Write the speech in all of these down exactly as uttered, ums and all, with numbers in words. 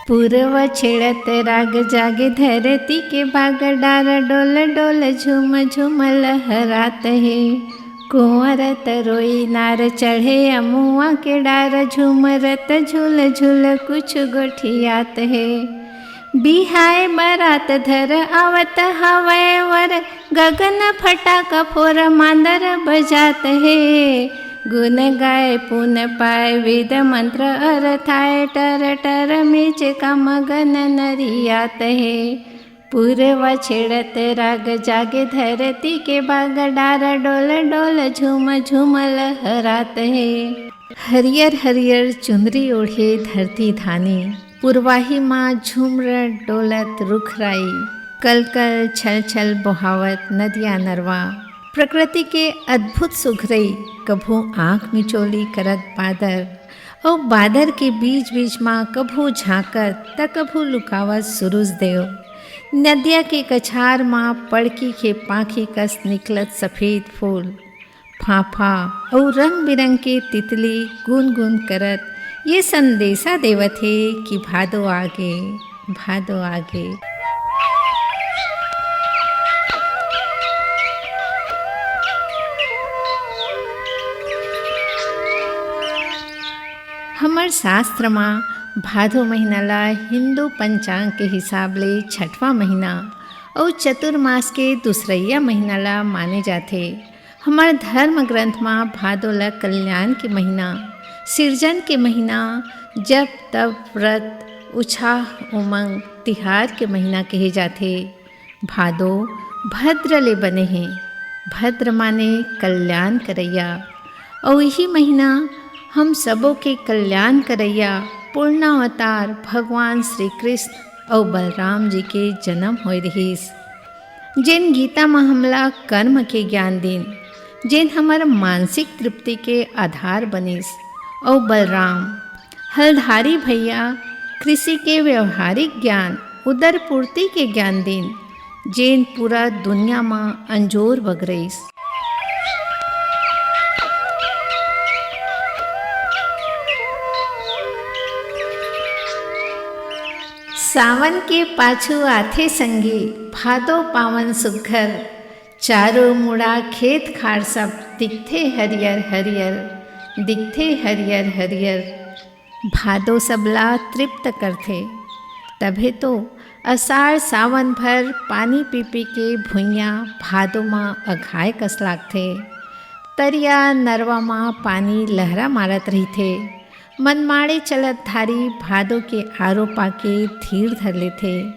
पुरवा छेड़त राग जागे धरती के भाग, डार डोल डोल झूम झूम लहरात हे। कुंवर तरोई नार चढ़े अमुआ के डार, झूमरत झूल झूल कुछ गोठियात हे। बिहाय बरात धर आवत हवय वर, गगन फटाका फोर मांदर बजात हे। गुन गाय पुन पाय वेद मंत्र अरथाय, टर टर मेच का मगन नरियात हे। पुरवा छेड़त राग जागे धरती के भाग, डार डोल डोल झूम झूम लहरात हे। हरियर हरियर चुनरी ओढ़े धरती धानी, पुरवाही मा झुमर डोलत रुख राई, कल कल छल छल बोहावत नदिया नरवा। प्रकृति के अद्भुत सुघरई, कभू आंख मिचोली करत बादर, अउ बादर के बीच बीच मा कभू झांकत त कभू लुकावत सूरज देव। नदिया के कछार मा पड़की के पांखी कस निकलत सफेद फूल, फाफा अउ रंग बिरंग के तितली गुनगुन करत ये संदेशा देवत हे कि भादो आगे, भादो आगे। हमर शास्त्र मा भादो महीना ला हिंदू पंचांग के हिसाब ले छठवां महीना अउ चतुर्मास के दूसरइया महीना ला माने जाथे। हमर धर्म ग्रंथ मा भादो ला कल्याण के महीना, सिरजन के महीना, जप तप व्रत, उछाह उमंग, तिहार के महीना कहे जाथे। भादो भद्र ले बने हे। भद्र माने कल्याण करइया। अउ इही महीना हम सबो के कल्याण करइया पूर्णावतार भगवान श्री कृष्ण अउ बलराम जी के जन्म होय रिहिस, जेन गीता म हमला कर्म के ज्ञान दीन, जेन हमर मानसिक तृप्ति के आधार बनिस। अउ बलराम हलधारी भैया कृषि के व्यवहारिक ज्ञान, उदर पूर्ति के ज्ञान दीन, जेन पूरा दुनिया म अंजोर बगरइस। सावन के पाछू आथे संगी भादो पावन सुग्घर, चारों मुड़ा खेत खार सब दिखथे हरियर हरियर, दिखथे हरियर हरियर। भादो सबला तृप्त करथे, तभे तो असाढ़ सावन भर पानी पी पी के भुइयां भादो म अघाय कस लागथे। तरिया नरवा म पानी लहरा मारत रहिथे। मनमाड़े चलत धारी भादो के आरो पाके धीर धर लेथे।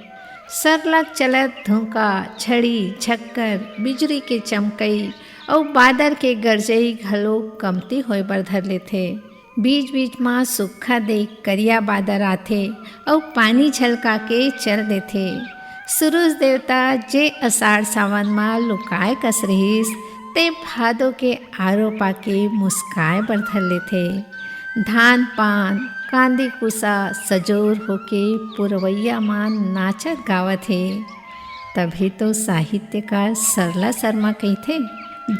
सरलग चलत धुंका, झड़ी, झक्कर, बिजुरी के चमकई अउ बादर के गरजई घलो कमती होय बर धर लेथे। बीच-बीच म सुक्खा दे करिया बादर आथे अउ पानी झलका के चल देथे। सुरुज देवता जे असाढ़ सावन म लुकाय कस रिहिस, ते भादो के आरो पाके मुस्काय बर धर लेथे। धान पान, कांदी कुसा सजोर होके पुरवैया म नाचत गावत हे। तभे तो साहित्यकार सरला शर्मा कहिथे,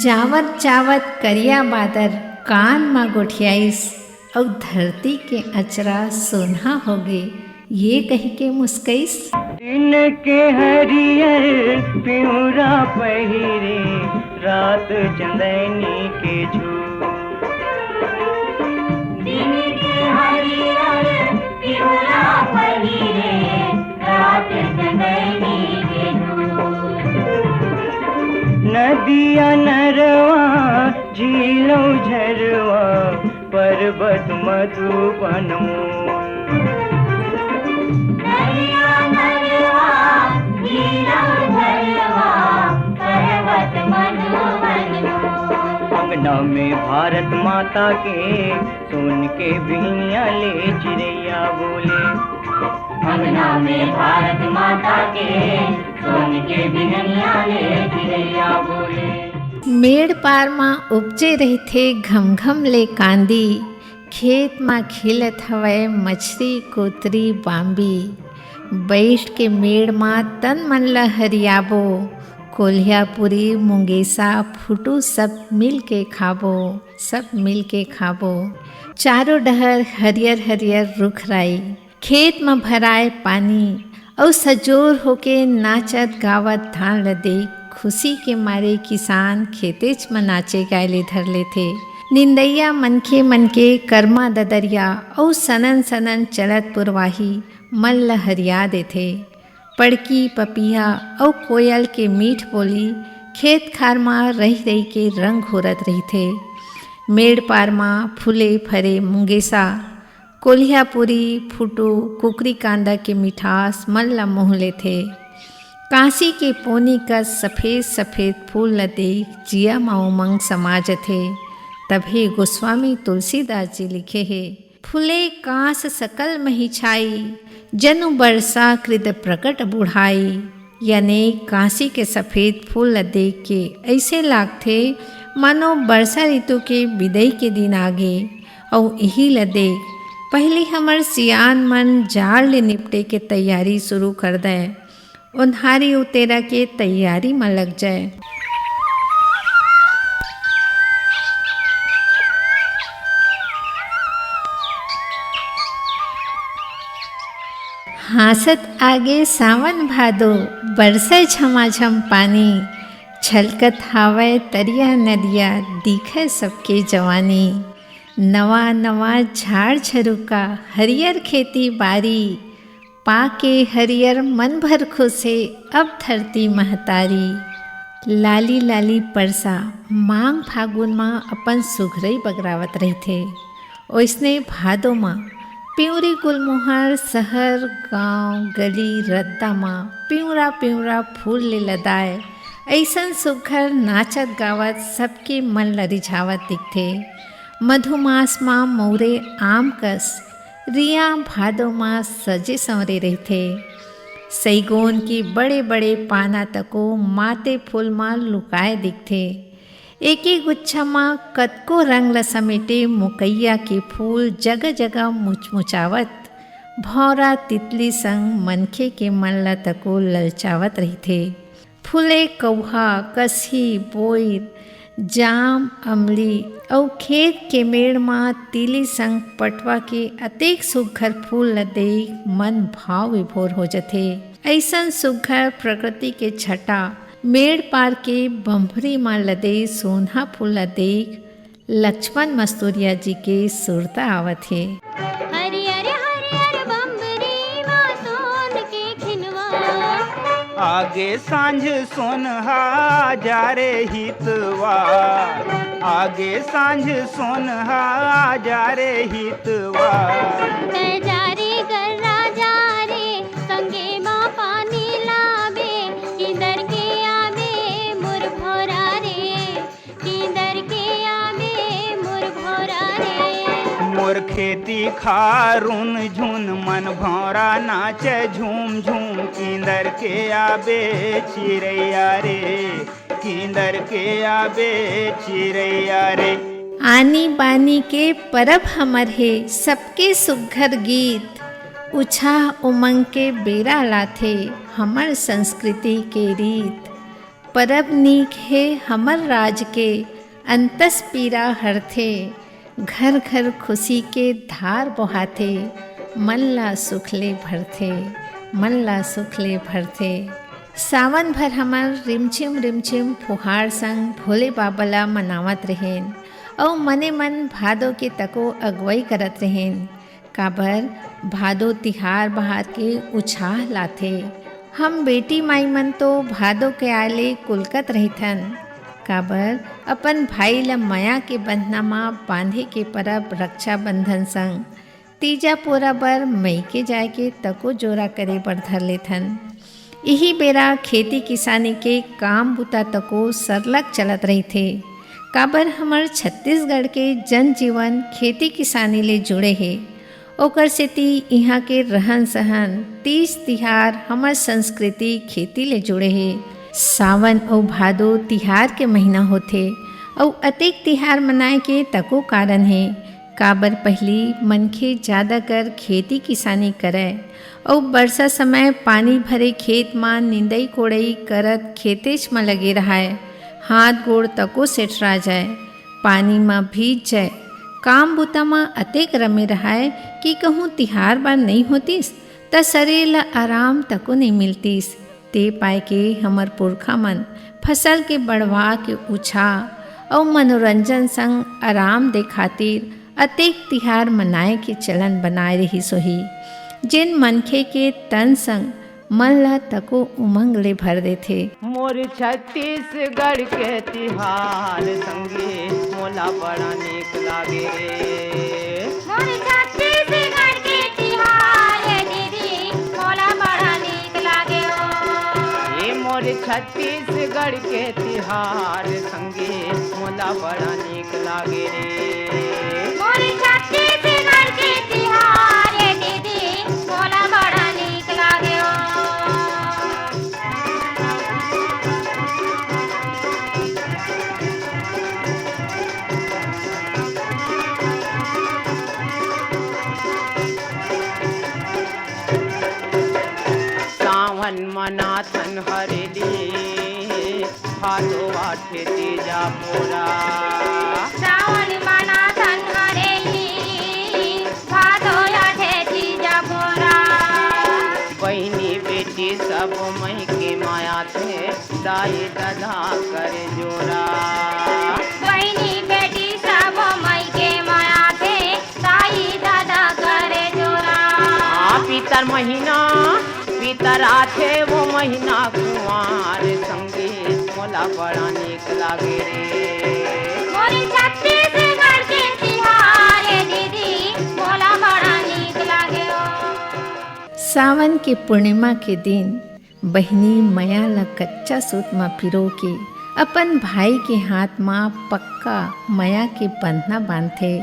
"जावत जावत करिया बादर कान म गोठियाइस, अउ धरती के अचरा सोनहा होगे, ये कहिके मुस्कइस।" दिन के हरियर पिंवरा पहिरे, रात चंदैनी के झूर। दिन के हरियर पिंवरा पहिरे, रात चंदैनी के झूर। नदिया नरवा झीलो झरवा, पर्वत मधुबन मोर। नदिया नरवा झीलो झरवा, पर्वत मधुबन मोर। अंगना में भारत माता के, सोन के बिहनिया ले चिरैया बोले। अंगना में भारत माता के, सोन के बिहनिया ले चिरैया बोले। मेड़ पार म उपजे रहिथे घमघम ले कांदी, खेत म खेलत हवय मछरी, कोतरी, बांबी। बइठ के मेड़ म तन मन ल हरियाबो, कोल्हिया पूरी, मुंगेसा, फुटू सब मिल के खाबो, सब मिल के खाबो। चारों डहर हरियर हरियर रुख राई, खेत म भराए पानी अउ सजोर होके नाचत गावत धान ल देख खुशी के मारे किसान खेतेच म नाचे गाए ले धर लेथे। निंदइया मनखे मन के करमा ददरिया अउ सनन सनन चलत पुरवाही मन ल हरिया देथे। पड़की पपिहा अउ कोयल के मीठ बोली खेत खार म रहि रहि के रंग घोरत रहिथे। मेड़ पार म फूले फरे मुंगेसा, कोलिहा पूरी, फुटू, कुकरी कांदा के मिठास मन ला मोह लेथे। कांसी के पोनी कस सफेद सफेद फूल ला देख जिया म उमंग समा जथे। तभे गोस्वामी तुलसीदास जी लिखे हे, फूले कांस सकल मही छाई, जनु बरसा कृत प्रकट बुढ़ाई। यानी कांसी के सफेद फूल ल देख के अइसे लागथे, मानो बरसा ऋतु के बिदई के दिन आगे। अउ इही ल देख, पहिली हमर सियान मन जाड़ ले निपटे के तैयारी शुरू कर दय, ओन्हारी उतेरा के तैयारी म लग जाय। हाँसत आगे सावन भादो, बरसै झमाझम पानी। छलकत हावय तरिया नदिया, दिखय सबके जवानी। नवा नवा झाड़ झरुका, हरियर खेती बारी। पाके हरियर मन भर खुश हे, अब धरती महतारी। लाली लाली परसा, मांग फागुन म अपन सुघरई बगरावत रहिथे। ओइसने भादो म पिंवरी गुलमोहर सहर, गांव, गली, रद्दा म पिंवरा पिंवरा फूल ले लदाय अइसन सुघर नाचत गावत सबके मन ल रिझावत दिखथे। मधुमास म मउरे आम कस रिया भादो म सजे संवरे रहिथे। सइगोन के बड़े बड़े पाना तको माते फूल म लुकाय दिखथे। एके गुच्छा म कतको रंग ल समेटे मुकइया के फूल जगह जगह मुचमुचावत भौंरा तितली संग मनखे के मन ल तको ललचावत रहिथे। फूले कौहा, कसही, बोइर, जाम, अमली अउ खेत के मेड़ म तीली संग पटवा के अतेक सुघर फूल ल देख मन भाव विभोर हो जथे। अइसन सुघर प्रकृति के छटा मेड़ पार के बंभरी म लदे सोनहा फूल ल देख लक्ष्मण मस्तूरिया जी के सुरता आवत हे। हरियर हरियर बंबरी मा सोन के खिनवा। आगे सांझ सोनहा जा रे हितवा, आगे सांझ सोनहा जा रे हितवा। तै जा रे गर्रा जा रे, संगे मा पानी लाबे, किंदर के आबे मोर भौरा रे। किंदर के आबे मोर भौरा रे। मोर खेती खारुन झुन मन भौरा नाचे झूम झूम। किंदर के आबे चिरैया रे, किंदर के आबे चिरैया रे। आनी बानी के परब हमर हे, सबके सुघर गीत। उछाह उमंग के बेरा लाथे, हमर संस्कृति के रीत। परब नीक हे हमर राज के, अंतस पीरा हरथे। घर घर खुशी के धार बोहाथे, मन ला सुख ले भरथे, मन ला सुख ले भरथे। सावन भर हमर रिमझिम रिमझिम फुहार संग भोले बाबा ला मनावत रहेन, अउ मने मन भादो के तको अगुवई करत रहेन। काबर भादो तिहार बहार के उछाह लाथे। हम बेटी माई मन तो भादो के आय ले कुलकत रहिथन, काबर अपन भाई ल मया के बंधना म बांधे के परब रक्षाबंधन संग तीजा पोरा बर मइके जाय के तको जोरा करे बर धर लेथन। इही बेरा खेती किसानी के काम बुता तको सरलग चलत रहिथे, काबर हमर छत्तीसगढ़ के जनजीवन खेती किसानी ले जुड़े हे। ओकर सेती इहाँ के रहन सहन, तीज तिहार, हमर संस्कृति खेती ले जुड़े हे। सावन अउ भादो तिहार के महीना होथे अउ अतेक तिहार मनाए के तको कारण हे, काबर पहिली मनखे जादा कर खेती किसानी करय अउ बरसा समय पानी भरे खेत म निंदई कोड़ई करत खेतेच म लगे रहय। हाथ गोड़ तको सेठरा जाय, पानी म भीज जाय, काम बूता म अतेक रमे रहय कि कहूँ तिहार बार नइ होतिस, त सरीर ल आराम तको नइ मिलतिस। ते पाय के हमर पुरखा मन फसल के बढ़वा के उछाह अउ मनोरंजन संग आराम दे खातिर अतेक तिहार मनाए के चलन बनाए रिहिस होही, जेन मनखे के तन संग मन ला तको उमंग ले भर देथे। मोर छत्तीसगढ़ के तिहार संगी मोला बड़ा नीक लागे रे। मोर छत्तीसगढ़ के तिहार दीदी मोला बड़ा नीक लागे ओ। ए मोर छत्तीसगढ़ के तिहार संगी मोला बड़ा नीक लागे रे। मोर छत्तीसगढ़ के तिहार ए दीदी, मोला बड़ा नीक लागे ओ। सावन मनाथन हरेली, भादो आठे तीजा मोरा। सावन मनाथन हरेली, भादो आठे तीजा मोरा। बहिनी बेटी सब मइके म आथे, दाई ददा कर जोरा। बहिनी बेटी सब मइके म आथे, दाई ददा कर जोरा। हाँ, पितर महीना, पितर आथे वो महीना कुंवार संगी, मोला बड़ा नीक लागे रे। मोरे छत्तीसगढ़ के तिहार ए दीदी, मोला बड़ा नीक लागे ओ। सावन के पूर्णिमा के दिन बहिनी मया ल कच्चा सूत म पिरो के अपन भाई के हाथ म पक्का मया के बंधना बांधथे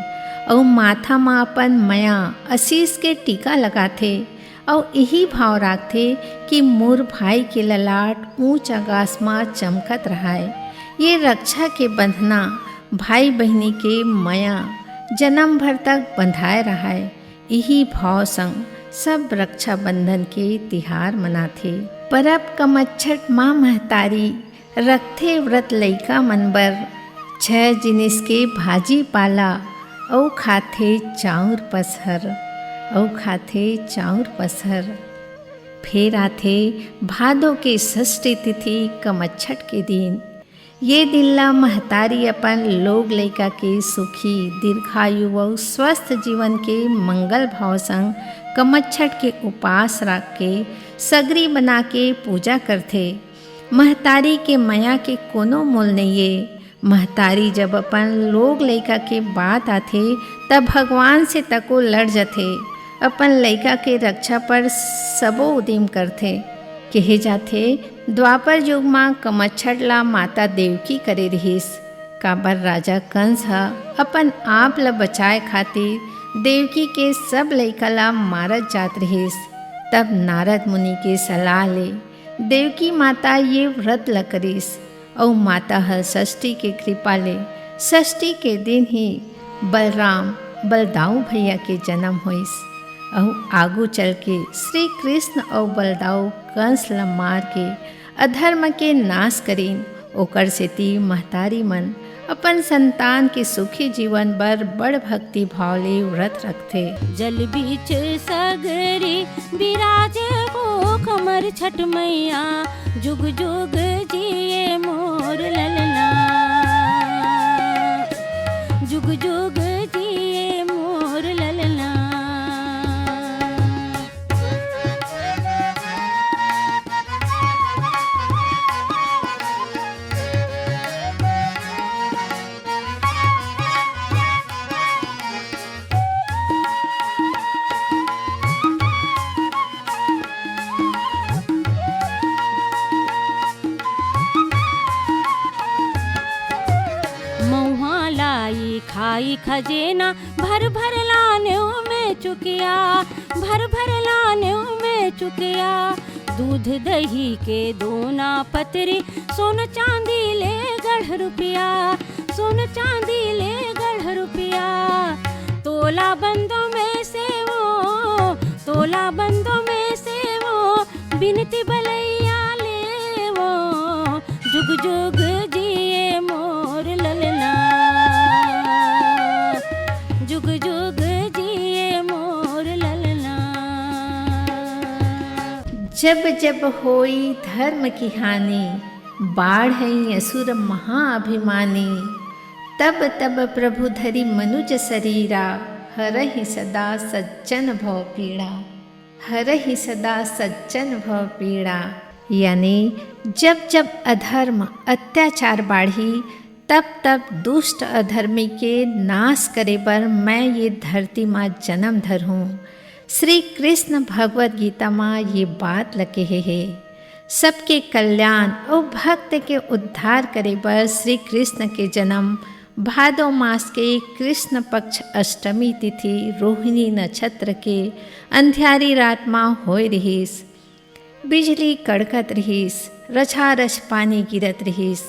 अउ माथा म अपन मया आशीष के टीका लगाथे अउ इही भाव राखथे कि मोर भाई के ललाट ऊंच आकाश म चमकत रहय। ये रक्षा के बंधना भाई बहिनी के मया जनम भर तक बंधाए रहय। इही भाव संग सब रक्षाबंधन के तिहार मनाथे। परब कमच्छट माँ महतारी रखथे व्रत लइका मन बर, छह जिनिस के भाजी पाला, अउ खाथे चाउर पसहर, अउ खाथे चाउर पसहर। फेर आथे भादो के षष्ठी तिथि कमच्छट के दिन। ये दिन ला महतारी अपन लोग लइका के सुखी, दीर्घायु अउ स्वस्थ जीवन के मंगल भाव संग कमच्छट के उपास राख के सगरी बना के पूजा करथे। महतारी के मया के कोनो मोल नइये। महतारी जब अपन लोग लइका के बात आथे, तब भगवान से तको लड़ जथे। अपन लइका के रक्षा पर सबो उदिम करथे। केहे जाथे, द्वापर युग म कमच्छट ला माता देवकी करे रिहिस, काबर राजा कंस ह अपन आप ल बचाए खातिर देवकी के सब लइका ला मारत जात रिहिस। तब नारद मुनि के सलाह ले देवकी माता ये व्रत ल करिस, अउ माता ह षष्ठी के कृपा ले षष्ठी के दिन ही बलराम बलदाऊ भैया के जन्म होइस, अउ आगू चल के श्री कृष्ण अउ बलदाऊ कंस ल मार के अधर्म के नाश करिन। ओकर सेती महतारी मन अपन संतान के सुखी जीवन बर बड़ भक्ति भाव ले व्रत रखथे। जल बीच सगरी बिराजे हो हमर छठ मैया, जुग जुग जिए मोर ललना, जुग जुग जिए मोर ललना। मउहा लाई खाई खजेना, भर भर लाने में चुकिया, भर भर लाने में चुकिया। दूध दही के दोना पतरी, सोन चांदी ले गढ़ रुपया, सोन चांदी ले गढ़ रुपया। तोला बंदो में से वो, तोला बंदो में से वो, बिनती बलैया ले वो, जुग जुग जिए मोर ललना। जब जब होई धर्म की हानि, बाढ़ई असुर महाअभिमानी। तब तब प्रभु धरी मनुज सरीरा, हरहि सदा सज्जन भव पीड़ा। हरहि सदा सज्जन भव पीड़ा। यानी जब जब अधर्म अत्याचार बाढ़ी, तब तब दुष्ट अधर्मी के नाश करे बर मैं ये धरती मा जन्म धरहूँ। श्री कृष्ण भगवत गीता मा ये बात ल कहे हे। सबके कल्याण अउ भक्त के उद्धार करे बर श्री कृष्ण के जन्म भादो मास के कृष्ण पक्ष अष्टमी तिथि रोहिणी नक्षत्र के अंधियारी रात मा होय रिहिस। बिजली कड़कत रिहिस, रछारछ पानी गिरत रिहिस।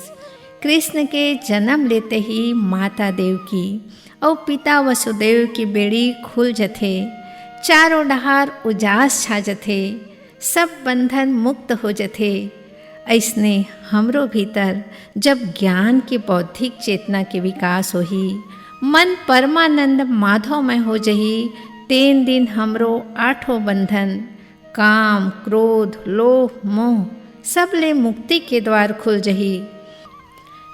कृष्ण के जन्म लेते ही माता देवकी अउ पिता वसुदेव के बेड़ी खुल जथे। चारों डहार उजास छा जथे। सब बंधन मुक्त हो जथे। अइसने हमरो भीतर जब ज्ञान के बौद्धिक चेतना के विकास होही, मन परमानंद माधवमय हो जही, तेन दिन हमरो आठों बंधन, काम, क्रोध, लोभ, मोह, सब ले मुक्ति के द्वार खुल जही।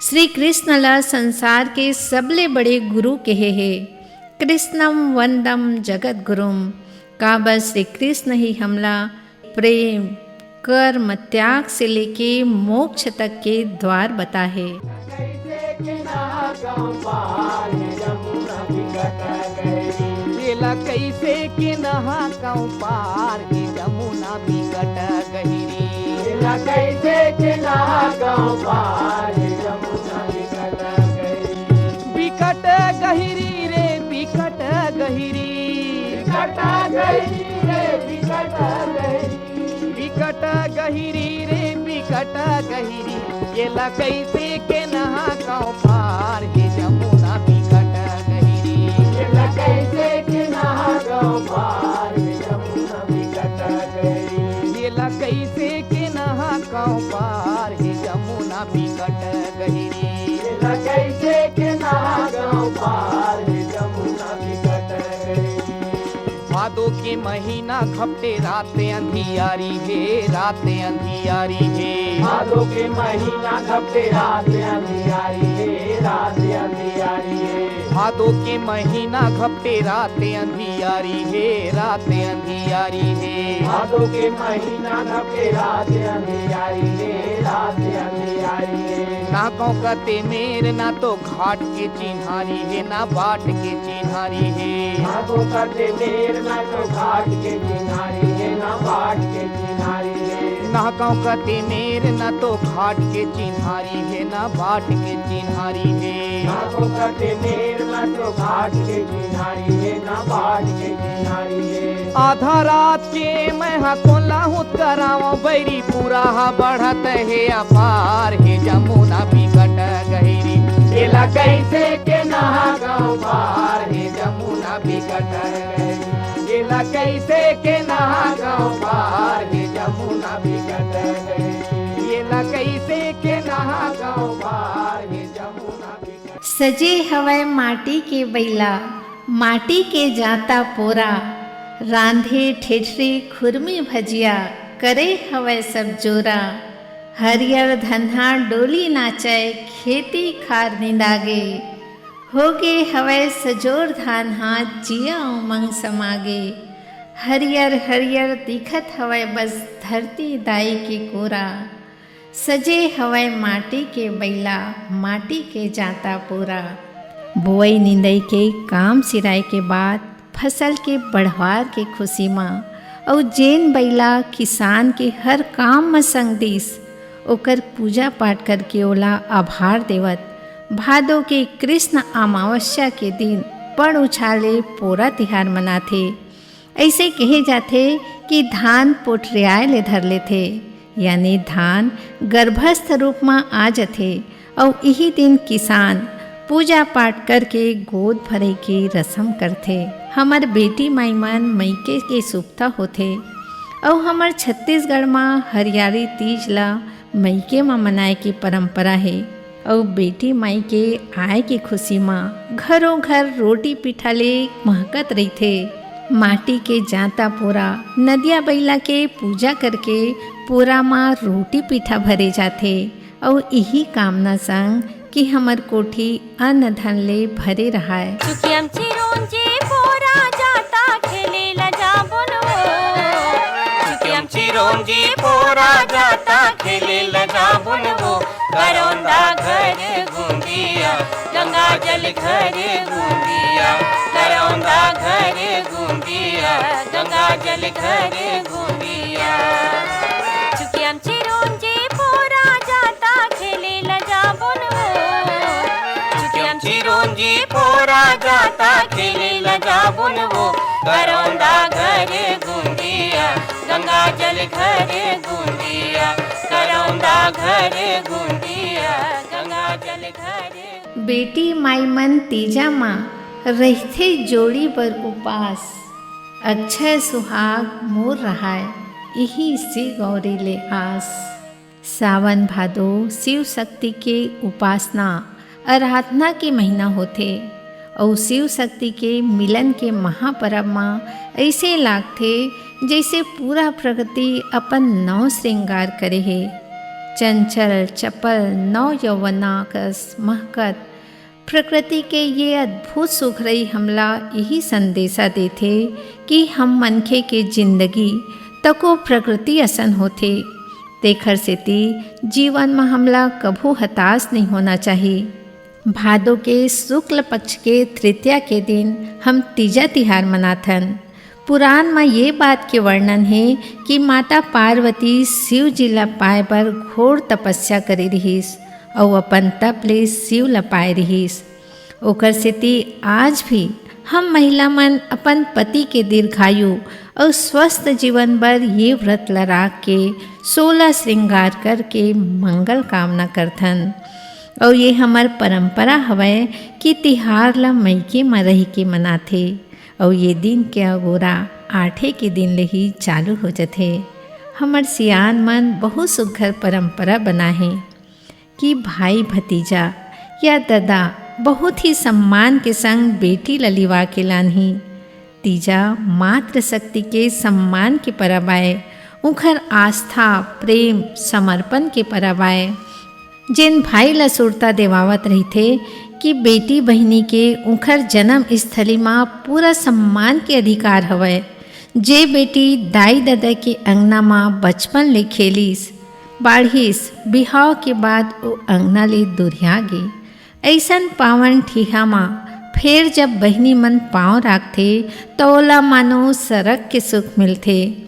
श्री कृष्ण ला संसार के सबले बड़े गुरु कहे हे। कृष्णम वंदम जगत गुरुम। काबर श्री कृष्ण ही हमला प्रेम, कर्म, त्याग से लेके मोक्ष तक के द्वार बताहे। एला कैसे के नहा गाँव पार, ये जमुना बिकट गहिरी। एला कैसे के नहा गाँव पार, ये जमुना बिकट गहिरी। बिकट गहिरी रे बिकट गहिरी। बिकट गहिरी रे बिकट गहिरी। बिकट गहिरी रे बिकट गहिरी। एला कैसे के नहा गाँव पार, हे जमुना बिकट गहिरी। एला कैसे के नहा गाँव पार, हे जमुना बिकट गहिरी। एला कैसे के नहा गाँव पार, हे जमुना बिकट गहिरी। एला कैसे के नहा गाँव पार, हे जमुना बिकट गहिरी। भादो के महीना घपटे रात अंधियारी हे, रात अंधियारी हे। भादो के महीना घपटे रात अंधियारी हे, रात अंधियारी हे। भादो के महीना घपटे रात अंधियारी हे, रात अंधियारी हे। भादो के महीना घपटे रात अंधियारी हे, रात अंधियारी हे। ना गाँव कते मेर ना तो घाट के चिन्हारी हे, ना बाट के चिन्हारी हे। ना गाँव कते मेर ना तो घाट के चिन्हारी हे, ना बाट के चिन्हारी हे। ना गाँव कते मेर ना तो घाट के चिन्हारी हे, ना बाट के चिन्हारी हे। ना गाँव कते मेर ना तो घाट के चिन्हारी हे, ना बाट के चिन्हारी हे। आधा रात के मैं हा कोला हुत कराव, बैरी पूरा हा बढ़त हे अपार, हे जमुना बिकट गहिरी। एला कैसे के नहा गाँव पार, हे जमुना बिकट गहिरी। एला कैसे के नहा गाँव पार, हे जमुना बिकट गहिरी। एला कैसे के नहा गाँव पार, हे जमुना बिकट सजे हवय माटी के बइला, माटी के जांता पोरा, रांधे ठेठरी खुरमी भजिया, करे हवय सब जोरा। हरियर धनहा डोली नाचय, खेती खार निंदागे। होगे हवय सजोर धान हा, जिया उमंग समागे। हरियर हरियर दिखत हवय बस धरती दाई के कोरा। सजे हवय माटी के बइला, माटी के जांता पोरा। बोवई निंदई के काम सिराय के बाद फसल के बढ़वार के खुशी म अउ जेन बइला किसान के हर काम म संग दिस, ओकर पूजा पाठ करके ओला आभार देवत भादो के कृष्ण अमावस्या के दिन पण उछाले पोरा तिहार मनाथे। अइसे कहे जाथे कि धान पोठरियाए ले धर लेथे, यानी धान गर्भस्थ रूप म आ जथे, अउ इही दिन किसान पूजा पाठ करके गोद भरे के रसम करथे। हमर बेटी माई मन मइके के सुपथा होथे, अउ हमर छत्तीसगढ़ म हरियाली तीज ल मइके म मनाए के परंपरा हे। अउ बेटी माई के आए के खुशी म घरों घर रोटी पीठा ले महकत रहिथे। माटी के जांता पोरा, नदिया बइला के पूजा करके पोरा म रोटी पीठा भरे जाथे। अउ इही कामना संग कि हमर कोठी अन्न धन ले भरे रहय। चुकियम चिरोंजी पोरा जाता खेले ला जाबुन वो। चुकियम चिरोंजी पोरा जाता खेले ला जाबुन वो। करौंदा घर गुंदिया, गंगा जल घर गुंदिया। करौंदा घर गुंदिया, गंगा जल घर गुंदिया। चुकियम चिरोंजी पोरा जाता खेले ला जाबुन वो। चुकियम चिरोंजी पोरा जाता खेले ला जाबुन वो। करौंदा घर गुंदिया, गंगा जल घर गुंदिया। करौंदा घर गुंदिया, गंगा जल घर। बेटी माई मन तीजा म रहिथे जोड़ी बर उपास। अक्षय सुहाग मोर रहाय, इही से गौरी ले आस। सावन भादो शिव शक्ति के उपासना, आराधना के महीना होथे। अउ शिव शक्ति के मिलन के महापर्व म अइसे लागथे, जइसे पूरा प्रकृति अपन नव श्रृंगार करे हे। चंचल चपल नव यौवना कस महकत प्रकृति के ये अद्भुत सुघरई हमला इही संदेशा देथे कि हम मनखे के जिंदगी तको प्रकृति असन होथे। तेखर सेती जीवन म हमला कभू हताश नइ होना चाही। भादो के शुक्ल पक्ष के तृतीया के दिन हम तीजा तिहार मनाथन। पुराण म ये बात के वर्णन हे कि माता पार्वती शिव जी ला पाए बर घोर तपस्या करे रिहिस अउ अपन तप ले शिव ला पाए रिहिस। ओकर सेती आज भी हम महिला मन अपन पति के दीर्घायु अउ स्वस्थ जीवन बर ये व्रत ला राख के सोलह श्रृंगार करके मंगल कामना करथन। अउ ये हमर परंपरा हवय कि तिहार ला मइके म रहि के मनाथे। अउ ये दिन के अगोरा आठे के दिन ले ही चालू हो जथे। हमर सियान मन बहुत सुघर परंपरा बनाहे कि भाई भतीजा या ददा बहुत ही सम्मान के संग बेटी ला लिवा के लानही। तीजा मातृ शक्ति के सम्मान के परब आय, उंखर आस्था, प्रेम, समर्पण के परब आय। जेन भाई ला सुरता देवावत रहिथे कि बेटी बहिनी के उंखर जन्म स्थली म पूरा सम्मान के अधिकार हवय। जे बेटी दाई ददा के अंगना म बचपन ले खेलिस, बाढ़िस, बिहाव के बाद ओ अंगना ले दुरिहा गे, अइसन पावन ठिहा म फेर जब बहिनी मन पांव राखथे, त ओला मानो सरग के सुख मिलथे।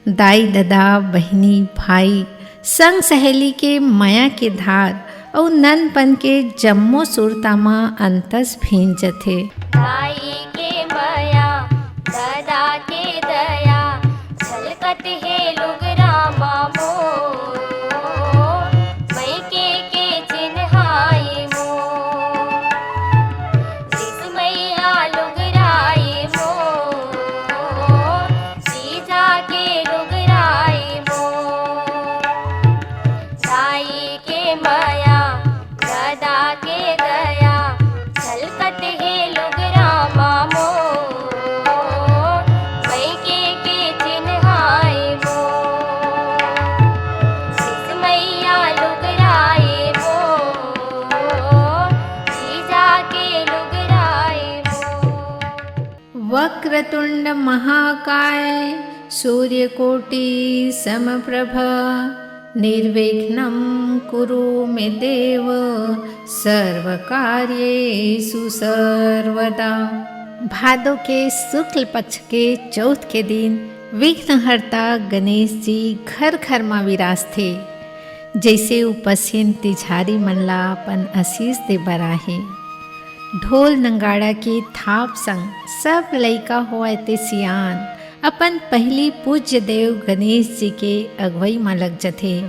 दाई ददा, बहिनी भाई, संग सहेली के मया के धार अउ ननपन के जम्मो सुरता म अंतस भींज जथे। दाई के मया, ददा के दया, झलकत हे लुगरा म मोर। मइके के चिन्हाई मोर, दिस मइया लुगराई मोर, जीजा के लुगराई मोर। दाई के मया, ददा के दया, झलकत हे लुगरा म मोर। मइके के चिन्हाई मोर, दिस मइया लुगराई मोर, जीजा के लुगराई मोर। वक्रतुंड महाकाय सूर्यकोटि समप्रभ निर्विघ्नं कुरु मे देव सर्वकार्येषु सर्वदा। भादो के शुक्ल पक्ष के चौथ के दिन विघ्नहर्ता गणेश जी घर घर म विराजथे। जइसे उपस्थित तिझारी मन ला अपन आशीष दे बर आहे। ढोल नंगाड़ा के थाप संग सब लइका होवय ते सियान अपन पहिली पूज्य देव गणेश जी के अगुवई म लग जथे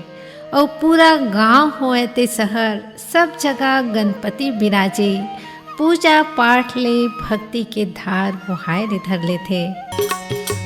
अउ पूरा गांव होवय ते शहर सब जगह गणपति बिराजे। पूजा पाठ ले भक्ति के धार बोहाय ले धर लेथे।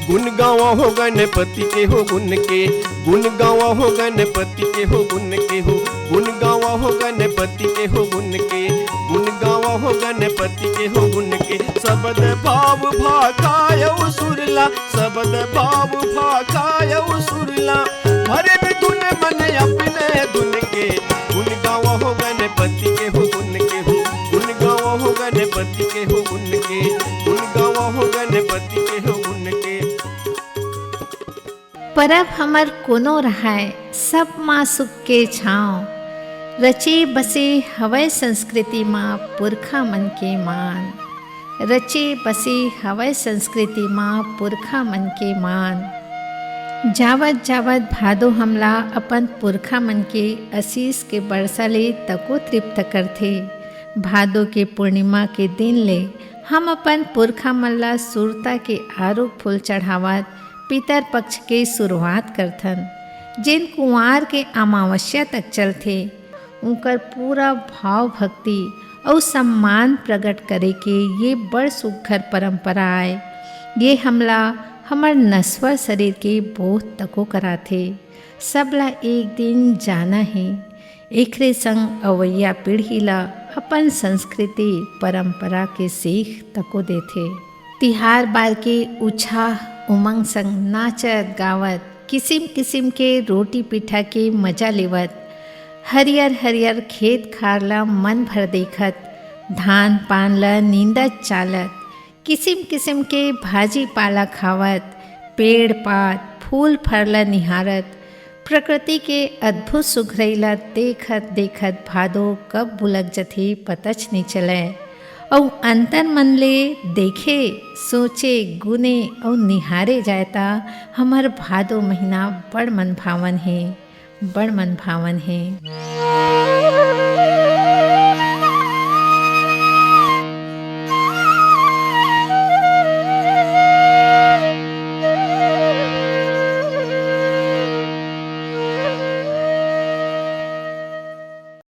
गुण गावा हो गणपति के हो गुण के, गुण गावा हो गणपति के हो गुण के हो, गुण गावा हो गणपति के हो गुण के, गुण गावा हो गणपति के हो गुण के। शब्द भाव भाखायउ सुरला, शब्द भाव भाखायउ सुरला, भरे में धुन मन अपने धुन के। गुण गावा हो गणपति के हो गुण के हो, गुण गावा हो गणपति के हो गुण के, गुण गावा हो गणपति के हो गुण के। परब हमर कोनो रहय, सब मा सुख के छांव। रचे बसे हवय संस्कृति मा पुरखा मन के मान। रचे बसे हवय संस्कृति मा पुरखा मन के मान। जावत जावत भादो हमला अपन पुरखा मन के आशीष के बरसा ले तको तृप्त करथे। भादो के पूर्णिमा के दिन ले हम अपन पुरखा मन ला सुरता के आरूग फूल चढ़ावत पितर पक्ष के शुरुआत करथन, जेन कुंवार के अमावस्या तक चलथे। उंकर पूरा भाव भक्ति अउ सम्मान प्रकट करे के ये बड़ सुघर परंपरा आय। ये हमला हमर नश्वर शरीर के बोध तको कराथे। सबला एक दिन जाना हे। एखरे संग अवइया पीढ़ी ला अपन संस्कृति परंपरा के सीख तको देथे। तिहार बार के उछाह उमंग संग नाचत गावत, किसिम किसिम के रोटी पीठा के मजा लेवत, हरियर हरियर खेत खार ला मन भर देखत, धान पान ला नींदत चालत, किसिम किसिम के भाजी पाला खावत, पेड़ पात फूल फर ला निहारत, प्रकृति के अद्भुत सुघरई ला देखत देखत भादो कब बुलक जथे पतच नइ चलय। अउ अंतर मन ले देखे, सोचे, गुने अउ निहारे जाय ता हमर भादो महीना बड़ मन भावन हे, बड़ मन भावन हे।